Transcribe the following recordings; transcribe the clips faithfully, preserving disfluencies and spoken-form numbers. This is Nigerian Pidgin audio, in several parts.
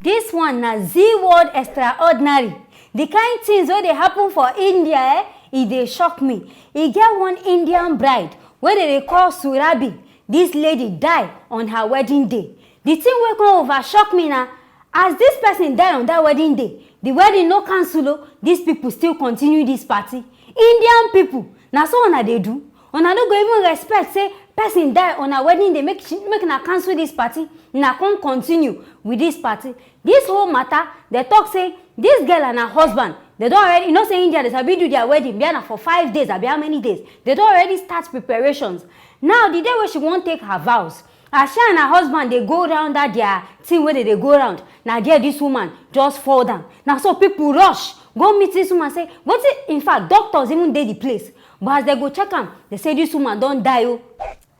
This one na Z World Extraordinary. The kind things wey dey happen for India, eh, e dey shock me. E get one Indian bride wey dem dey call Surabi. This lady die on her wedding day. The thing wey come over shock me na, as this person die on that wedding day, the wedding no cancel o, these people still continue this party. Indian people, na so una dey do? Una no go even respect say person die on her wedding day, make she, make una cancel this party, una come continue with this party. This whole matter, dem talk say this girl and her husband, dem don already, you know say India, dem sabi do their wedding, be na for five days, abi how many days, dem don already start preparations. Now, the day wey she wan take her vows, as she and her husband dey go round that their thing wey dem dey go round, na there this woman just fall down. Na so people rush go meet this woman, say, wetin? In fact, doctors even dey the place, but as dem go check am, dem say this woman don die o.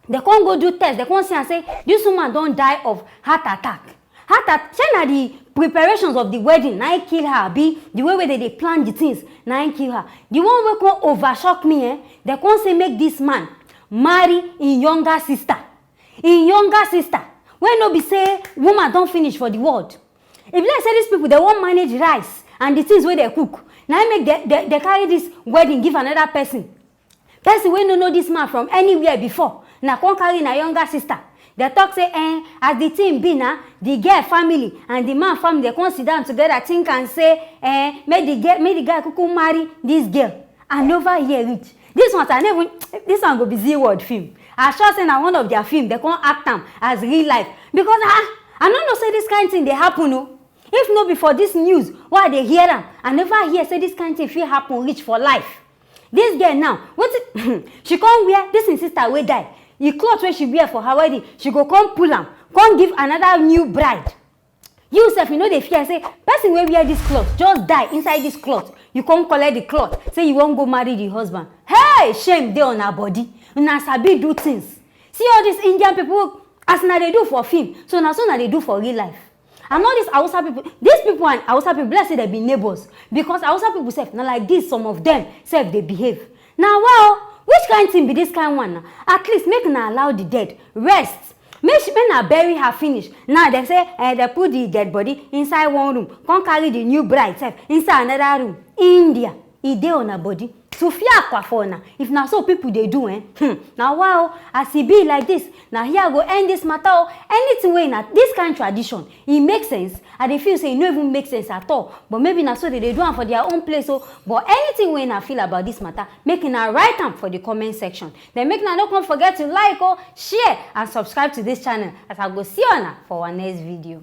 Dem come go do test, dem come see am say this woman don die of heart attack. Heart at-, shey na the preparations of the wedding na im kill her, abi the way wey dem dey plan the things na im kill her? The one wey come over shock me, eh, dem come say make this man marry im younger sister. Im younger sister, wey no be say woman don finish for the world. E be like say these people, dem wan manage rice and the things wey dem cook. Na im make dem, dem, dem carry this wedding give another person. Person wey no know this man from anywhere before, na come carry na younger sister. Dem talk say, eh, as the thing be na, the girl family and the man family, dem come sit down together, think and say, eh, make the girl, make the guy kuku marry this girl. I never hear reach. This one, I never, this one go be Z World film. I sure say na one of their film, dem come act am as real life. Because, ah, I no know say this kind thing dey happen o. If no be for this news wey I dey hear am, I never hear say this kind thing fit happen reach for life. This girl now, wetin she come wear? This im sister wey die, the cloth wey she wear for her wedding, she go come pull am, come give another new bride. You sef, you no dey fear say person wey wear this cloth just die inside this cloth, you come collect the cloth, say you wan go marry the husband? Hey, shame dey on her body. Una sabi do things. See all these Indian people, as una dey do for film, so na so una dey do for real life. And all these Hausa people, these people and Hausa people, be like say dem be neighbors, because Hausa people sef, na like this some of them sef dey behave. Na wa o, which kind thing be this kind one na? At least make una allow the dead rest. Make she, make una bury her finish. Now dem say, eh, dem put the dead body inside one room, come carry the new bride sef inside another room. India, e dey una body. To fear akwa for una. If na so people dey do, eh? Hmm. Na wa o, as e be like this, na here I go end this matter o. Anything wey na this kind tradition, e make sense? I dey feel say e no even make sense at all. But maybe na so dem dey do am for their own place o. But anything wey una feel about this matter, make una write am for the comment section. Then make una no come forget to like o, share and subscribe to this channel, as I go see una for our next video.